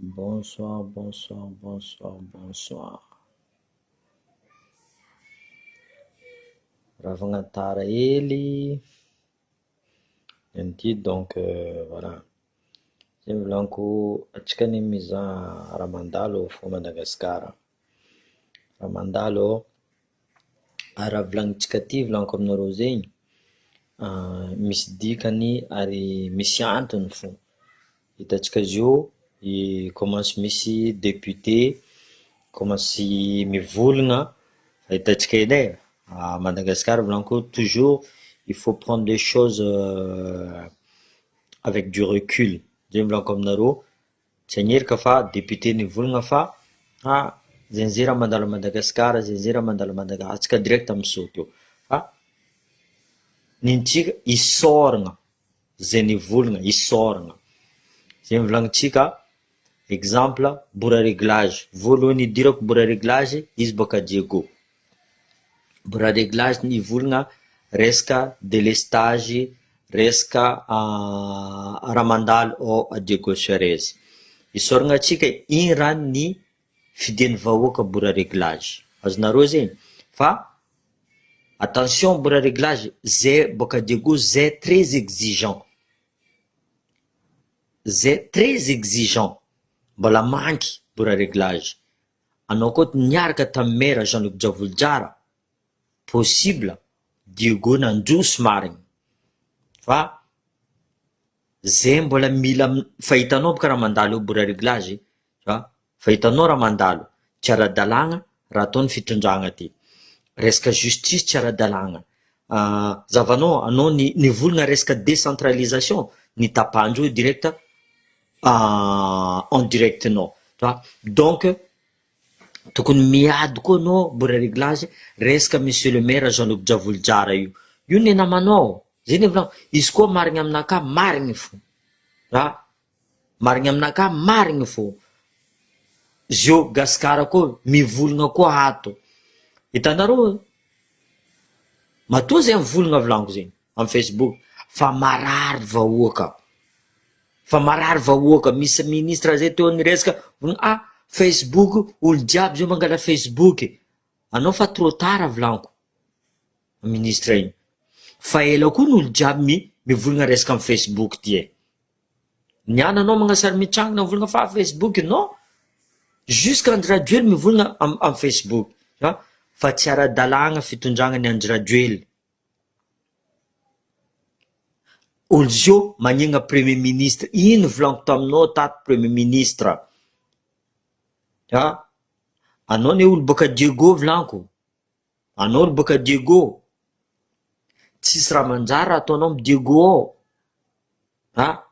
Bonsoir bonsoir bonsoir bonsoir. Ravagna tara hely ny an'ity donc voilà. Zay volaniko antsika anie mizaha raha mandalo fô Madagasikara, raha mandalo ô, ary raha volagnintsika aty volaniko aminareo zegny misy dikany ary misy antony fô, hitantsika zio i commence misy député commence mivolagna, hitantsika edy e, à Madagascar volaniko toujours il faut prendre les choses avec du recul, zay volaniko aminareo, tsy agnerika fa député nivolagna fa ah zay zay raha mandalo à Madagascar, zay zay raha mandalo à Madagascar, antsika direct misaoty eo fa nintsika isaoragna zay nivolagna isaoragna, zay volagnintsika exemple bora réglage, voalohany idirako bora réglage izy bôka Diego, bora réglage nivolagna resaka délestage, resaka raha mandalo ao Diego Suarez, isaoragna antsika igny raha ny fidian'ny vahoaka bora réglage, azonareo zegny fa attention bora réglage zay bôka Diego zay très exigeant. Zay très exigeant, mbola manky bora réglage, anao koa niaraka tamin'ny maire Jean Luc Djavojozara, possible Diego nandroso marigny fa zay mbola mila fa hitanao boka raha mandalo eo bora réglage fa fa hitanao raha mandalo, tsy ara-dalàgna raha ataon'ny fitondragna ty, resaka justice tsy ara-dalàgna, zavanao anao ny nivolagna resaka décentralisation nitapahandreo direct en direct nao donc tokony miady koa anao bora réglage resaka monsieur le maire Jean Luc Djavojozara io, io ny namanao, zay ny volagno, izy koa marigny aminakahy marigny fo a, marigny aminakahy marigny fô, zio gasikara koa mivolagna koa ato, hitanareo matoa zay mivolagna volaniko zegny amy facebook fa marary vahoaka, fa marary vahoaka, misy ministre zay teo niresaka ah facebook olo jiaby zao mangala facebook, anao fa trop tard volaniko ministre igny, fa ela koa ny olo jiaby mi- mivolagna resaka amy facebook ty e, niany anao magnasary mitsangana mivolagna fa facebook non, jusque Andry Rajoely mivolagna amy amy facebook a, fa tsy ara-dalàgna fitondragna ny Andry Rajoely, olo zio magnegna premier ministre, ino volaniko taminao tato premier ministre a, anao anie olo baka Diego volaniko. Anao ry boka Diego, tsisy raha manjary raha ataonao am Diego ao a!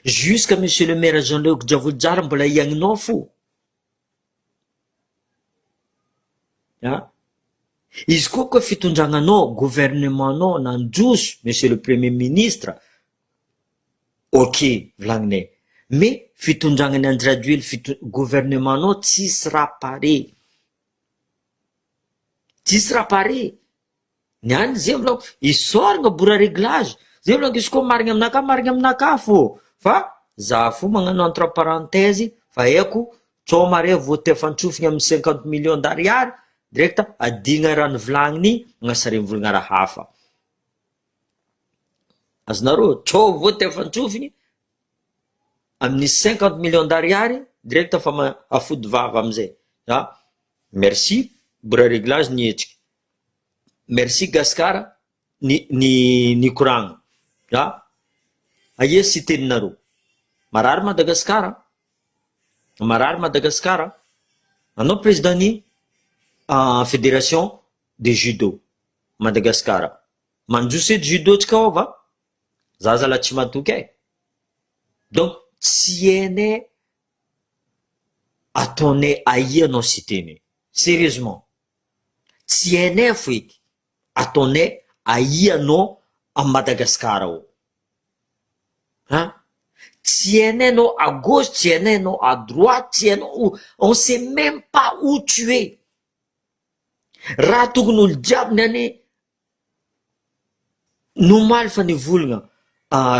Jusqu'à monsieur le maire Jean Luc Djavojozara mbola hiagninao fo a! Izy koa koa fitondragnanao, gouvernement-nao nandroso monsieur le premier ministre, ok volagninay, mais fitondragnan'i Andry Rajoely fito- gouvernement-nao tsisy raha pare. Tsisy raha pare, ny any zay volako isaoragna bora reglage, zay volako izy koa marigny aminakahy marigny aminakahy fô fa za fo magnano entre parenthèse fa haiko tsao mare voatefan-tsofigny amy cinquante millions d'ariary direct adigna raha nivolagniny igny magnasary mivolagna raha hafa, azonareo tsao voatefan-tsofigny amin'ny cinquante millions d'ariary direct fa afody vava amizay a merci bora reglage ny hetsiky merci gasikara ny ny nikoragna a aia sy teninareo marary Madagasikara marary Madagasikara anao président ny fédération de judo Madagasikara mandroso eto judo tsika ao va Za zala tsy matoky e! Donc tsy hainay ataonay aia anao Siteny e! Sérieusement! Tsy hainay foeky ataonay aia anao à Madagascar ao an! Tsy hainay anao à gauche, tsy hainay anao à droite, tsy hainao où, on sait même pas où tu es! Raha tokony olo jiaby ny any Nomaly fa nivolagna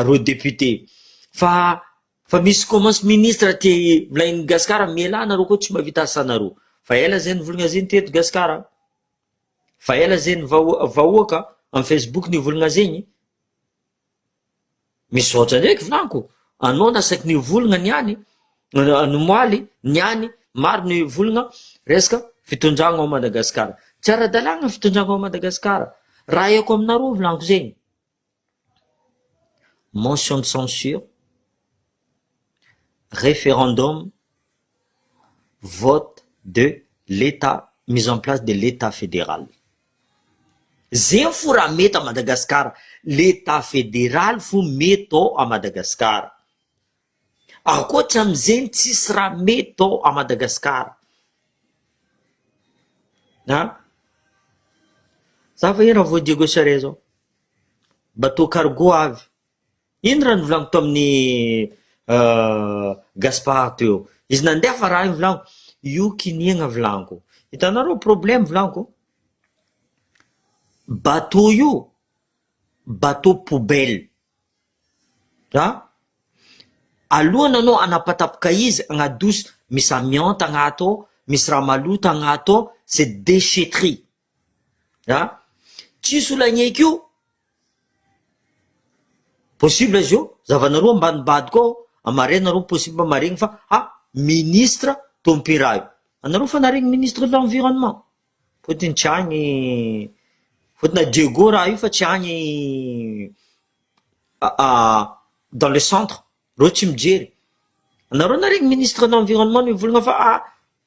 reo député fa Fa misy commence ministre aty volahin'i gasikara mialà nareo koa tsy mahavita asanareo fa ela zay nivolagna zegny teto gasikara fa ela zay ny vahoa- vahoaka am facebook nivolagna zegny misaotra ndraiky volaniko anao nasaky nivolagna niany nomoaly niany maro ny volagna resaka fitondragna ao madagasikara tsy ara-dalàgna fitondragna ao madagasikara raha haiko aminareo volaniko zegny. Motion de censure, référendum, vote de l'Etat, mise en place de l'Etat fédéral. Zegny fo raha mety à Madagascar, l'Etat fédéral fo mety ao à Madagascar. Ankoatra am'zegny tsisy raha mety ao à Madagascar. An! Za fa ino raha vao Diego Suarez zao? Bateau cargo avy. Ino raha nivolaniko tamin'ny Gaspard teo? Izy nandefa raha io volaniko, io kiniagna volaniko. Hitanareo problème volaniko, bateau io, bateau poubelle. An! Alohany anao hanapatapaka izy agnadoso misy amiante agnaty ao, misy raha maloto agnaty ao, c'est déchetterie. An! Tsisy olo agneky io, possible izy io, zavanareo ambanimbadika ao, amare nareo possible maregny fa ha ministre tompy raha io, anareo fa naregny ministre de l'environnement? Fôtony tsy agny, fôtony à Diego raha io fa tsy agny dans le centre, reo tsy mijery, anareo naregny ministre de l'environnement nivolagna fa ah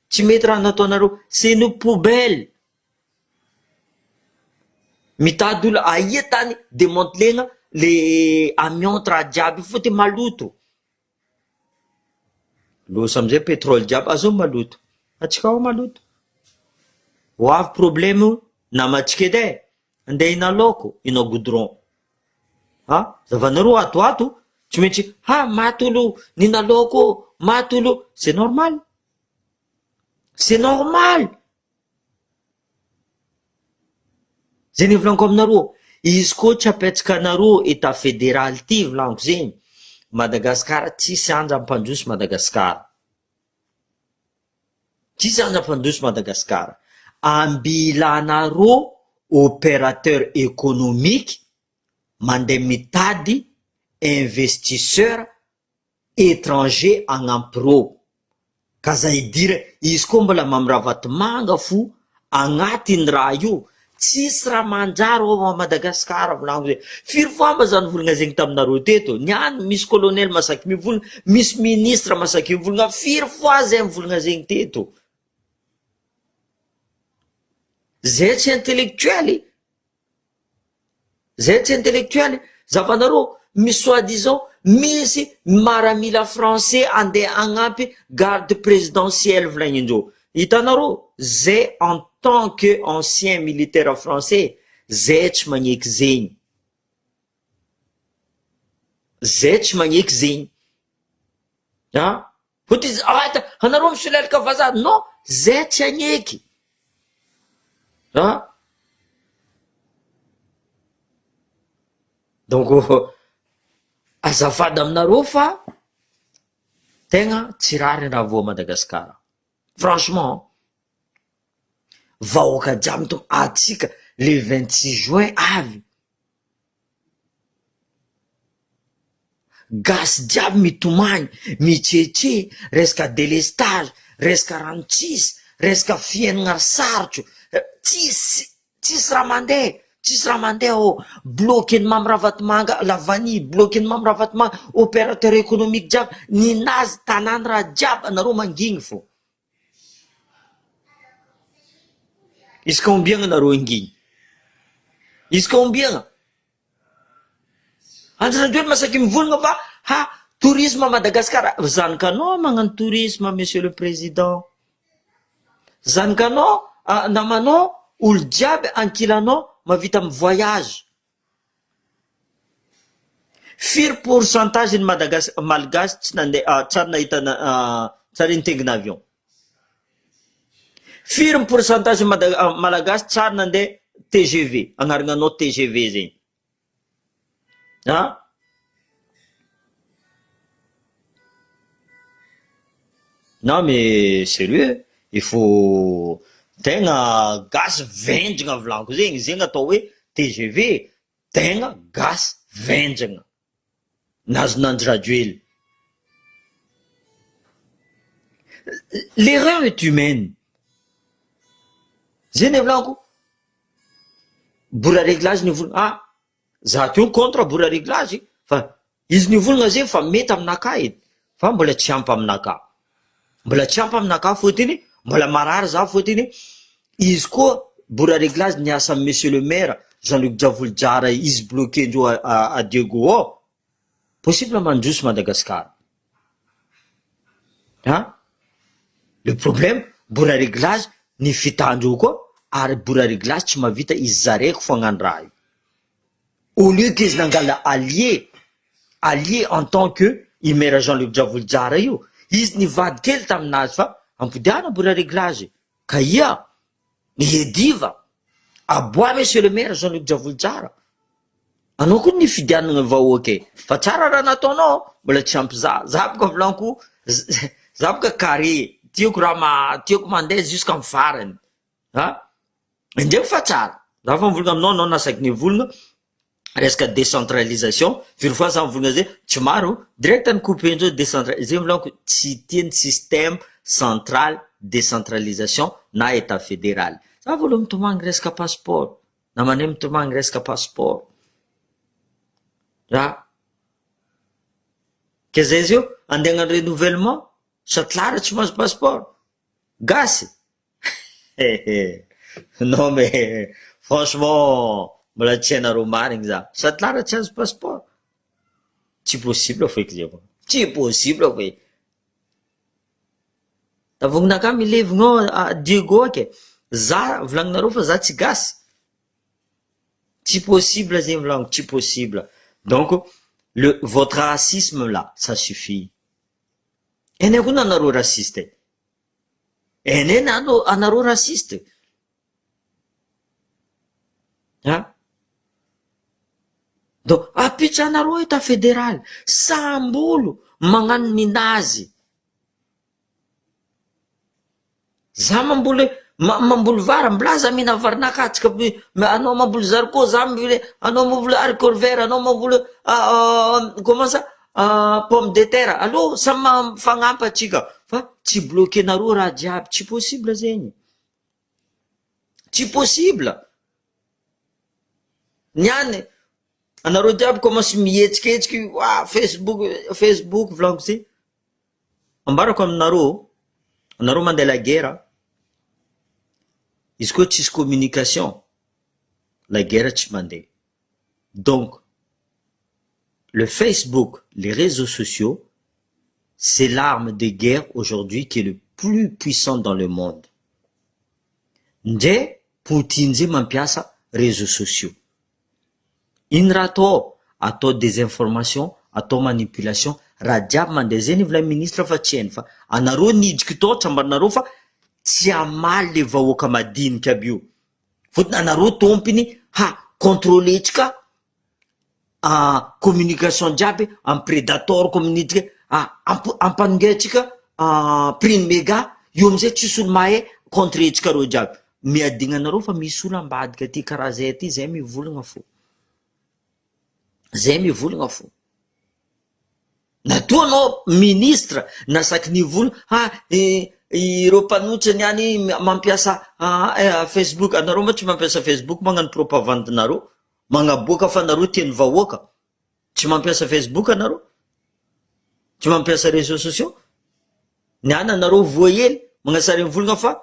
tsy mety raha nataonareo, c'est une poubelle. Mitady olo aia tany demantelena le amiante raha jiaby io fôtony maloto, loso amizay pétrole jiaby azo maloto, atsika ao maloto, ho avy problème io namantsika edy e, andeha hihina laoko hihina goudron, ah zavanareo ato ato tsy maintsy ha maty olo nihina laoko ô, maty olo, c'est normal, c'est normal. Zay ny volaniko aminareo, izy koa tsy apetsaka anareo etat federal ty volaniko zegny, Madagascar tsisy andra ampandroso Madagascar, tsisy andra ampandroso Madagascar, ambilanareo opérateur économique mandeha mitady investisseur étranger agnampy rô ka za idira izy koa mbola mamy ravatomanga fo agnatiny raha io tsisy raha manjary ao à Madagascar volagno zay firy fois ma za nivolagna zegny taminareo teto niany misy colonel masaky mivolagna misy ministre masaky mivolagna firy fois zay mivolagna zegny teto zay tsy intellectuel Zay tsy intellectuel, zavanareo misy soit disant misy maramila français andeha hagnampy garde présidentielle volagnindreo, hitanareo zay en tant que ancien militaire français zay tsy magneky zegny, zay tsy magneky zegny an! Fôtony izy ah anareo misolelaka vazaha, non zay tsy hagneky an! Donc azafady aminareo fa tegna tsy rariny raha voa Madagasikara, franchement vahoaka jiaby to atsika le 26 juin avy Gasy jiaby mitomany, mitretse, resaka delestage, resaka rano tsisy, resaka fiainana sarotro, tsisy tsisy raha mandeha, tsisy raha mandeha ô, bloquer-n'i Mamy Ravatomanga la vanille, bloquer-n'i Mamy Ravatomanga opérateur économique jiaby, ninazy tanàna raha jiaby anareo mangigny fô. Isaka ombiagna nareo hangigny? Isaka ombiagna? Andry Rajoelina masaky mivolagna fa ha tourisme à Madagascar, zanakanao magnano tourisme monsieur le président, zanakanao namanao olo jiaby ankilanao mahavita mi-voyage, firy pourcentage ny Madagas- malgache tsy nandeha tsy ary nahita tsy ary nitaingina avion, firy ny pourcentage mada- malagasy tsy ary nandeha TGV, agnaragnanao TGV zegny an! Non mais sérieux, il faut tegna gasy vendragna volaniko zegny, zegny atao hoe tgv tegna gasy vendragna nazon'Andry Rajoely. L'erreur est humaine, zay ny volaniko, mbola réglage ny vola, ah za teo contre mbola réglage fa izy nivolagna zay fa mety aminakahy edy fa mbola tsy ampy aminakahy, mbola tsy ampy aminakahy fôtony mbola marary za fôtony izy koa mbola réglage niasa amy monsieur le maire Jean Luc Djavojozara izy bloquer ndreo à Diego ao possible mandroso Madagascar an, le problème mbola réglage ny fitandreo koa ary mbola réglage tsy mahavita izy zaraiky fo hagnano raha io. Au lieu que izy nangala allié, allié en tant que i maire Jean Luc Djavojozara io, izy nivady kely taminazy fa ampodiana mbola réglage ka ia iediva aboa monsieur le maire Jean Luc Djavojozara, anao koa nifidianana vahoaka e, fa tsara raha nataonao mbola tsy ampy za, za boka volaniko za boka carré tiako raha ma tiako mandeha jusqu'à farany a indreo fa tsara za fa mivolagna aminao anao nasaky nivolagna resaka décentralisation firy fois za mivolagna zay tsy maro direct ny coupendreo décentra zay volaniko tsy tiany système central décentralisation na état fédéral za voalohany mitomagny resaka passeport namanay mitomagny resaka passeport raha ke zay zio andeha hagnano renouvellement satlara tsy mahazo passeport gasy non mais franchement mbola tsy hainareo marigny za satlara tsy azo passeport tsy possible feky zay tsy possible fe tavognonaka milevigna ao Diego ake za volagninareo fa za tsy gasy tsy possible zegny volaniko tsy possible donc le votre racisme là ça suffit ene koa nanareo raciste ene nano anareo raciste a donc apitranareo état fédéral samby olo magnano ninazy za mamboly mamboly vary mbola za mihina varinakahy atsika anao mamboly zarikô za anao mamboly haricot vert anao mamboly comment ça pomme de terre aleo samy mifagnampy atsika fa tsy bloquenareo raha jiaby tsy possible zegny tsy possible niany anareo jiaby commence mihetsiketsiky ah facebook facebook volaniko ty ambarako aminareo anareo mandeha la guerre izy koa tsisy communication la guerre tsy mandeha donc le facebook les réseaux sociaux c'est l'arme de guerre aujourd'hui qui est le plus puissant dans le monde ndre Poutine zay mampiasa réseaux sociaux ino raha atao atao désinformation atao manipulation raha jiaby mandeha zay ny ministre fa tsy hainy fa anareo nidriky tao tsambarinareo fa tsy hamaly le vahoaka madiniky aby io fôtony anareo tompony ha contrôletsika communication jiaby amy predator communique ampanongatsika prix méga io amizay tsisy olo mahay contretsika reo jiaby miadigna anareo fa misy olo ambadika aty karaha zay aty zay mivolagna fo zay mivolagna fo natoa anao ministre nasaky nivolagna ha ireo mpanohitra niany mampiasa facebook anareo moa tsy mampiasa facebook magnano propagande-nareo magnaboaka fa nareo tiany vahoaka tsy mampiasa facebook anareo tsy mampiasa réseaux sociaux niany anareo voa hely magnasary mivolagna fa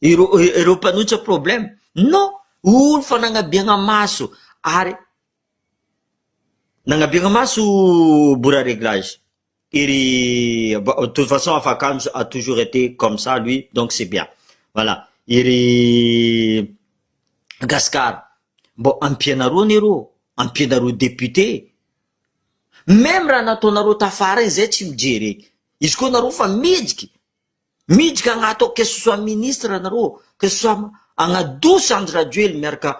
ireo ireo mpanohitra problème non olo fa nagnabiagna maso ary nagnabiagna maso bora réglage iry de toute façon Afakandro a toujours été comme ça lui donc c'est bien voilà iry Gascar mbô ampianareo anireo ampianareo député même raha nataonareo tafara iny zay tsy mijery eky izy koa nareo fa midriky midriky agnaty ao que ce soit ministre anareo que ce soit agnadosy Andry Rajoely miaraka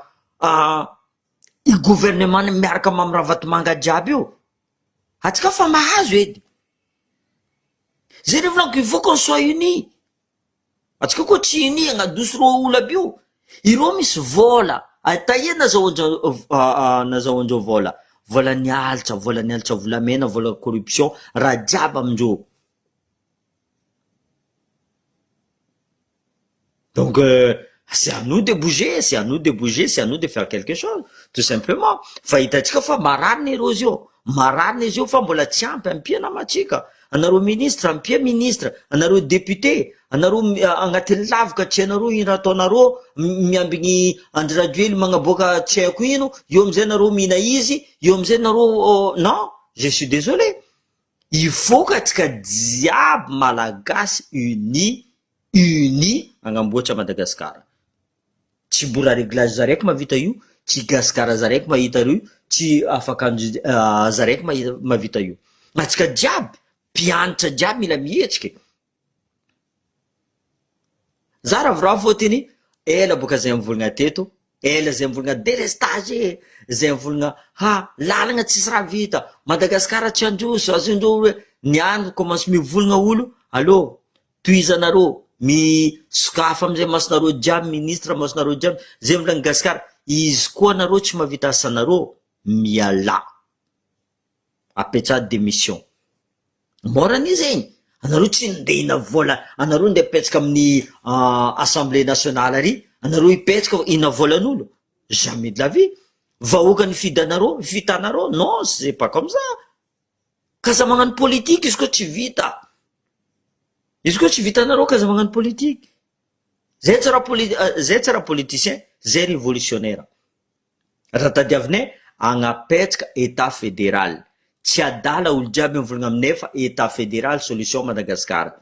i gouvernement miaraka Mamy Ravatomanga jiaby io atsika fa mahazo edy. Zay re volaniko il faut qu'on soit unis. Atsika koa tsy unis agnadoso reo olo aby io. Ireo misy vôla, taia nazahoandreo nazahoandreo vôla? Vôla nialitra, vôla nialitra volamena, vôla corruption, raha jiaby amindreo. Donc c'est à nous de bouger, c'est à nous de bouger, c'est à nous de faire quelque chose tout simplement. Fa hitantsika fa marary ny reo zio, marary izy io fa mbola tsy ampy, ampia namantsika. Anareo ministre, ampia ministre, anareo député, anareo agnatin'ny lavaka tsy hainareo ino raha ataonareo, miambigny Andry Rajoely magnaboaka tsy haiko ino, eo amizay nareo mihina izy, eo amizay nareo non, je suis désolé. Il faut ka atsika jiaby malagasy uni uni agnamboatra Madagasikara. Tsy mbola réglage zaraiky mahavita io, tsy gasikara zaraiky mahita io, tsy afaka zaraiky mahavita io. Atsika jiaby mpianatra jiaby mila mihetsiky. Za ravoravo fôtony ela bôka zay mivolagna teto, ela zay mivolagna délestage e, zay mivolagna ha lalagna tsisy raha vita, Madagasikara tsy handroso, azondreo hoe niany commence mivolagna olo, allô tohizanareo misokafa amizay masonareo jiaby ministre masonareo jiaby zay mivolagna gasikara, izy koa anareo tsy mahavita asanareo mialà, apetsaha démission. Mora anie zegny, anareo tsy ndeha hihina vola, anareo ndeha hipetraka amin'ny assemblée nationale ary, anareo hipetraka hihina volan'olo, jamais de la vie, vahoaka nifidy anareo, vitanareo, non c'est pas comme ça, k'aza magnano politique izy koa tsy vita, izy koa tsy vitanareo k'aza magnano politique, zay tsy raha poli- zay tsy raha politicien, zay révolutionnaire. Raha tadiavinay agnapetraka état fédéral, tsy adala olo jiaby mivolagna aminay fa état fédéral solution Madagasikara.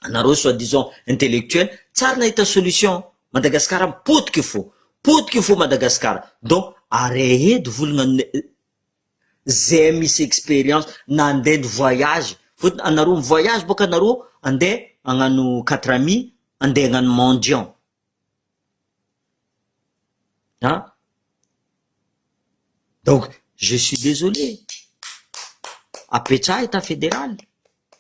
Anareo soi disant intellectuel tsary nahita solution, Madagasikara mipotiky fo, potiky fo Madagasikara, donc are edy volagna zay misy expérience nandeha ny voyage, fôtony anareo mivoyage bôka anareo andeha hagnano quatre amis, andeha hagnano mendiant. An! Donc je suis désolé, apetsaha état fédéral,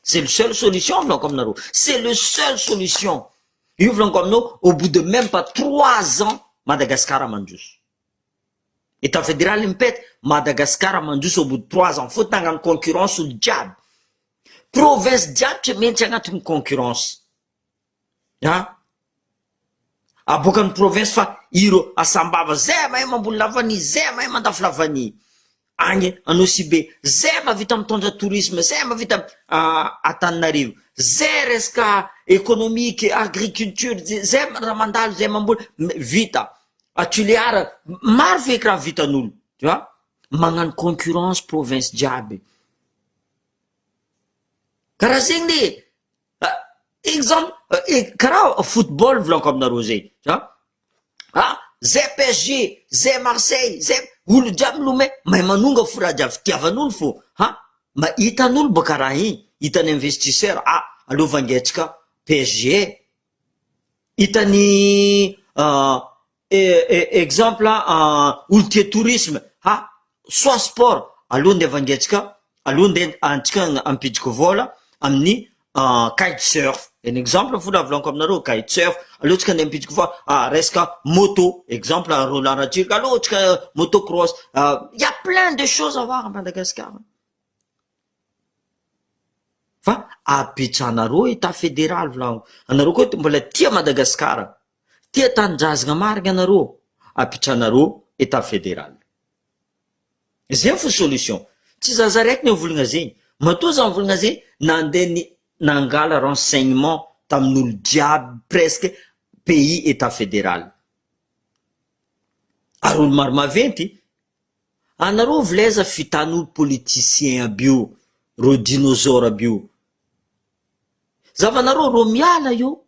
c'est le seul solution volaniko aminareo, c'est le seul solution, io volaniko aminao au bout de même pas trois ans Madagasikara mandroso, état fédéral mipety Madagasikara mandroso au bout de trois ans, fôtony hagnano concurrence olo jiaby, province jiaby tsy maintsy agnatin'ny concurrence, an! Aboakan'ny province fa ireo asambava zay mahay mamboly lavany, zay mahay mandafo lavany, agny Anosibe zay mahavita mitondra tourisme, zay mahavita Antananarivo, zay resaka économique, agriculture, zay raha mandalo zay mamboly vita, a Tuléar maro feky raha vitan'olo, tu vois, magnano concurrence province jiaby, karaha zegny le exemple karaha football volaniko aminareo zay, ah zay PSG, zay Marseille, zay olo jiaby milomay mahay manonga fo raha jiaby fitiavan'olo fo, ah mba hitan'olo baka raha igny, hitan'ny investisseur ah aleo vangaintsika PSG, hitan'ny exemple olo tia tourisme ah soit sport aleo ndeha vangaintsika, aleo ndeha antsika ampidriky vola amin'ny kite surf, un exemple fo raha volaniko aminareo kite surf, aleo tsika ndeha ampidriky vola ah resaka moto, exemple Roland Ratsiraka aleo tsika moto cross, il y a plein de choses à voir à Madagascar. Fa apetranareo état fédéral volaniko, anareo koa mbola tia Madagasikara, tia tanindrazana marina anareo, apetranareo état fédéral. Zay fo solution, tsy zaza raiky ny mivolagna zegny, matoa za mivolagna zegny nandeha ny nangala renseignement tamin'olo jiaby presque pays état fédéral. Ary olo maro maventy, anareo volaiza fitan'olo politicien aby io, reo dinosaure aby io. Zavanareo reo miala io,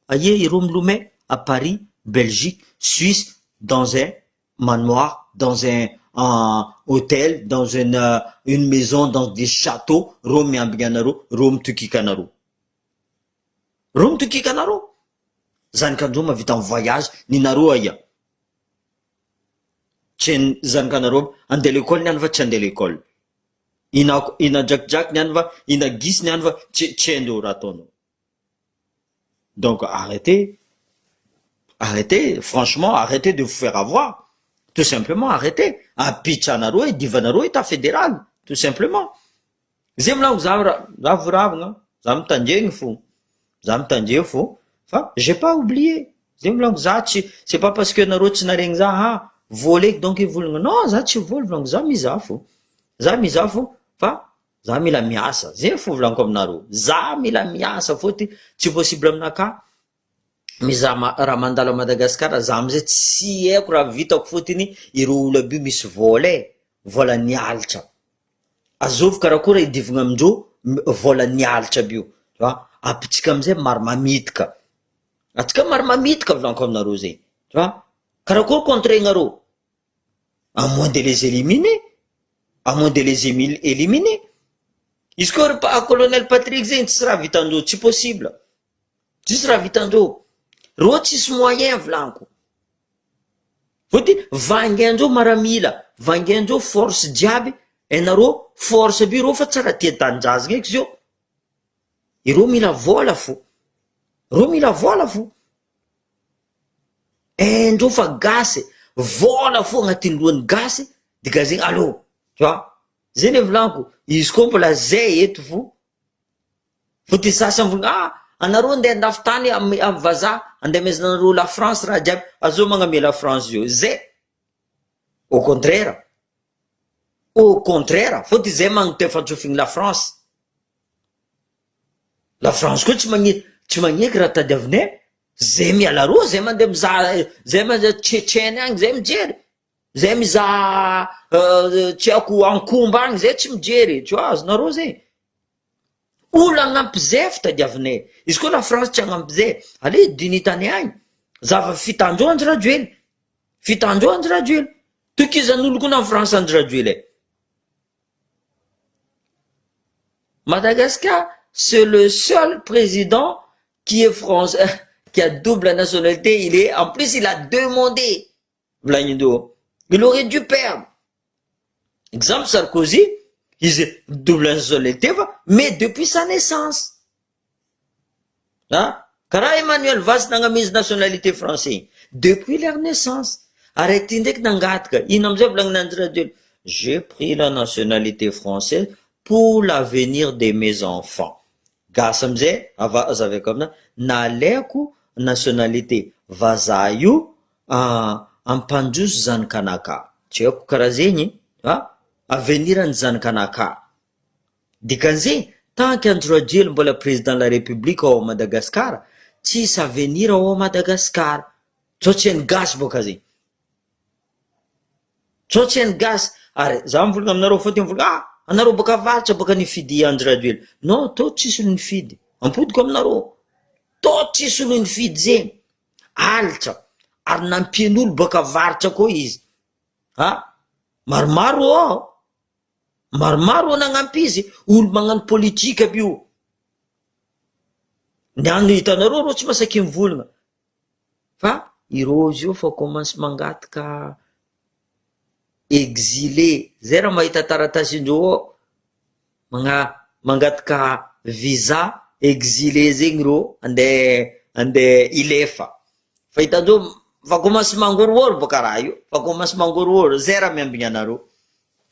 aie ireo milomay à Paris, Belgique, Suisse, dans un manoir, dans un hôtel, dans une une maison, dans des châteaux, reo miambigny anareo, reo mitokika anareo. Reo mitokika anareo. Zanakandreo mahavita mi-voyage, ninareo aia? Tsy zanakanareo andeha l'école niany fa tsy andeha l'école. Ina ina jakijaky niany fa ina gisy niany fa tsy tsy haindreo raha ataonao. Donc arrêtez, arrêtez, franchement arrêtez de vous faire avoir, tout simplement arrêtez, ampitranareo idivanareo etat fédéral, tout simplement. Zay volagno za ra za voravagna, za mitandregny fo, za mitandregny fo fa j'ai pas oublié, zay volagno za tsy c'est pas parce que nareo tsy naregny za ah vola eky donc hivolagna, non za tsy vola volagno za mizaha fo, za mizaha fo fa za mila miasa, zay fo volagniko aminareo, za mila miasa fôtony tsy possible aminakahy mizaha ma- raha mandalo à Madagasikara za amizay tsy haiko raha vitako fôtony ireo olo aby io misy vôla e, vôla nialatra. Azovy karakory idivagna amindreo vôla nialatra aby io a, ampitsika amizay maro mamitika, atsika maro mamitika volaniko aminareo zay a, karakory contrer-nareo à moins de les éliminer, à moins de les éliminer, izy koa ry colonel Patrick zegny tsisy raha vitandreo, tsy possible, tsisy raha vitandreo, reo tsisy moyen volaniko, fôtony vangaindreo maramila, vangaindreo force jiaby, hainareo force aby reo fa tsy raha tia tanindrazana eky zio, ireo mila vôla fo, reo mila vôla fo, haindreo fa gasy, vôla fo agnatin'ny lohan'ny gasy dikazegny allô tu vois, zay le volaniko, izy koa mbola zay eto fo, fôtony sasany mivolagna ah anareo andeha andafy tany amy amy vazaha andeha amezanareo la France raha jiaby, azao magname la France io, zay au contraire, au contraire fôtony zay magnitefa-tsofigny la France, la France koa tsy magni- tsy magneky raha tadiavinay, zay miala reo zay mandeha mizaha zay mandeha Tchétchène agny zay mijery, zay mizaha tsy haiko ankomba agny zay tsy mijery, tu vois azonareo zay, olo agnampy zay fitadiavinay, izy koa la France tsy agnampy zay, ale dinitany agny, zava fitandreo Andry Rajoely, fitandreo Andry Rajoely, tokizan'olo koa na France Andry Rajoely e. Madagascar, c'est le seul président qui est français, qui a double nationalité, il est, en plus il a demandé, Vlanido, il aurait dû perdre. Exemple Sarkozy, izy double nationalité fa, mais depuis sa naissance. Ah, karaha Emmanuel Valls nagnamizy nationalité français, depuis leur naissance. Ary ty ndraiky nangataka, ino amizay volagnin'i Andry Rajoely, j'ai pris la nationalité française pour l'avenir de mes enfants. Gasy amizay, ava azavaiko amina, nalaiko nationalité vazaha io ampandroso zanakanaka. Tsy haiko karaha zegny, ah, avenir ny zanakanaka. Dikan'izay, tant que Andry Rajoely mbola président de la république ao Madagasikara, tsisy avenir ao Madagasikara. Tsao tsy hainy gasy boka zegny. Tsao tsy hainy gasy, ary za mivolagna aminareo fôtony mivolagna ah anareo boka avaratra boka nifidy Andry Rajoely. Non, tô tsisy olo nifidy, ampodiko aminareo, tô tsisy olo nifidy zegny, alitra, ary nampian'olo boka avaratra koa izy, ah maromaro ao, maromaro nagnampy izy, olo magnano politika aby io. Niany hitanareo reo tsy mahasaky mivolagna, fa ireo izy io fa commence mangataka exilé, zay raha mahita taratasindreo ao, magna- mangataka visa exilé zegny reo andeha andeha hilefa, fa hitandreo fa commence mangorohoro boka raha io, fa commence mangorohoro, zay raha miambigna anareo,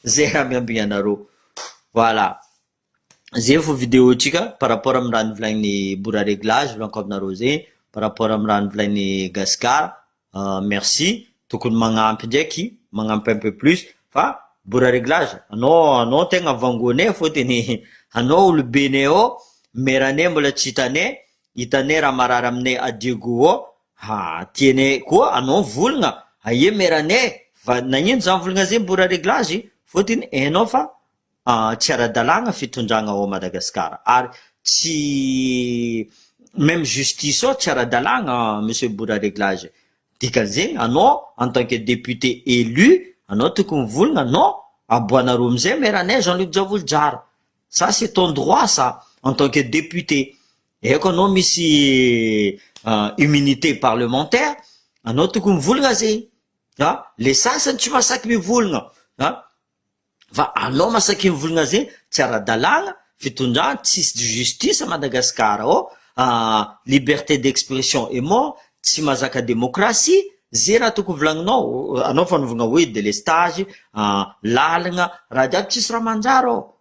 zay raha miambigna anareo, voilà. Zay fo vidéo tsika par rapport amy raha nivolagnin'ny Bora Réglage volaniko aminareo zay, par rapport amy raha nivolagnin'ny Gasikara, merci, tokony magnampy ndraiky, magnampy un peu plus fa Bora Réglage anao anao tegna vangonay fôtony anao olobenay ao, meranay mbola tsy hitanay, hitanay raha marary aminay à Diego ao, ha tianay koa anao mivolagna, aia meranay, fa nagnino za mivolagna zegny Bora Réglage fôtony hainao fa tsy ara-dalàgna fitondragna ao Madagasikara ary tsy même justice ao tsy ara-dalàgna monsieur Bora Réglage, dikan'izegny anao en tant que député élu anao tokony mivolagna non aboanareo amizay meranay Jean-Luc Djavojozara, ça c'est ton droit ça en tant que député, haiko anao misy immunité parlementaire anao tokony mivolagna zegny, ah le sasany tsy mahasaky mivolagna, ah. Fa anao masaky mivolagna zegny tsy ara-dalàgna, fitondragna tsisy justice à Madagascar ao, liberté d'expression est mort, tsy mahazaka démocratie, ze raha tokony volagninao, anao fa nivolagna hoe délestage, lalagna, raha jiaby tsisy raha manjary ao.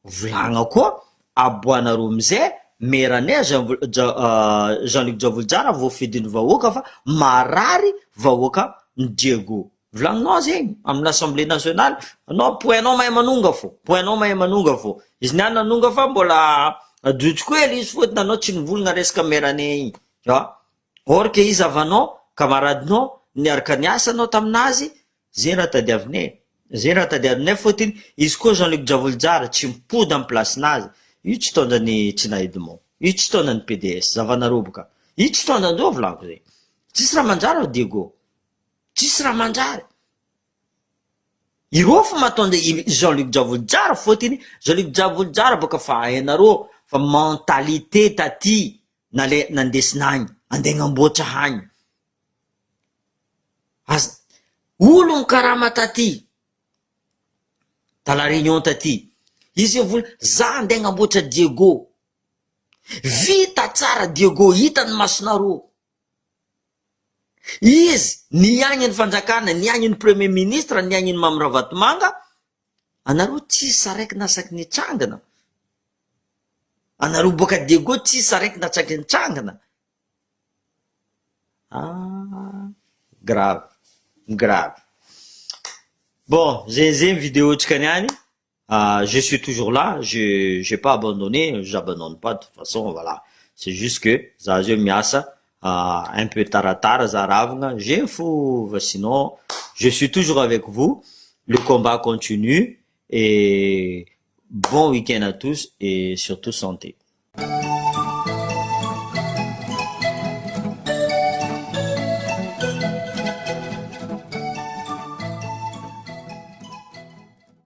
Volagna koa aboanareo amizay maire anay Jean Jean Luc Djavojozara voafidin'ny vahoaka fa marary vahoaka ny Diego. Volagninao zegny amin'ny assemblée nationale, anao point-nao mahay manonga fô, point-nao mahay manonga fô, izy niany nanonga fa mbola ajotsoko hely izy fôtony anao tsy nivolagna resaka maire anay igny, tu vois, or que izy havanao, camaradinao, niaraka niasa anao taminazy, Zay raha tadiavinay e! Zay raha tadiavinay fôtony izy koa Jean Luc Djavojozara tsy mipody am place nazy io tsy tondra ny Tsina Edmond io tsy tondra ny PDS zavanareo boka io tsy tondra andreo volaniko zay tsisy raha manjary ao Diego tsisy raha manjary ireo fo mahatondra i Jean Luc Djavojozara fôtony Jean Luc Djavojozara boka fa hainareo fa mentalité taty nale nandesina agny andeha agnamboatra agny Aza olo mikarama taty ta la réunion taty izy mivola za andeha agnamboatra Diego vita tsara Diego hitany masonareo izy niagny ny fanjakana niagny ny premier ministre niagny ny Mamy Ravatomanga anareo tsisy araiky nasaky nitsangana anareo boaka Diego tsisy araiky natsaky nitsangana Ah grave grave bon zay zay ny vidéo tsika niany je suis toujours là, je j'ai pas abandonné, j'abandonne pas de toute façon, voilà, c'est juste que za zao miasa un peu taratara za ravagna j'ai fo fa sinon je suis toujours avec vous, le combat continue et bon week-end à tous et surtout santé.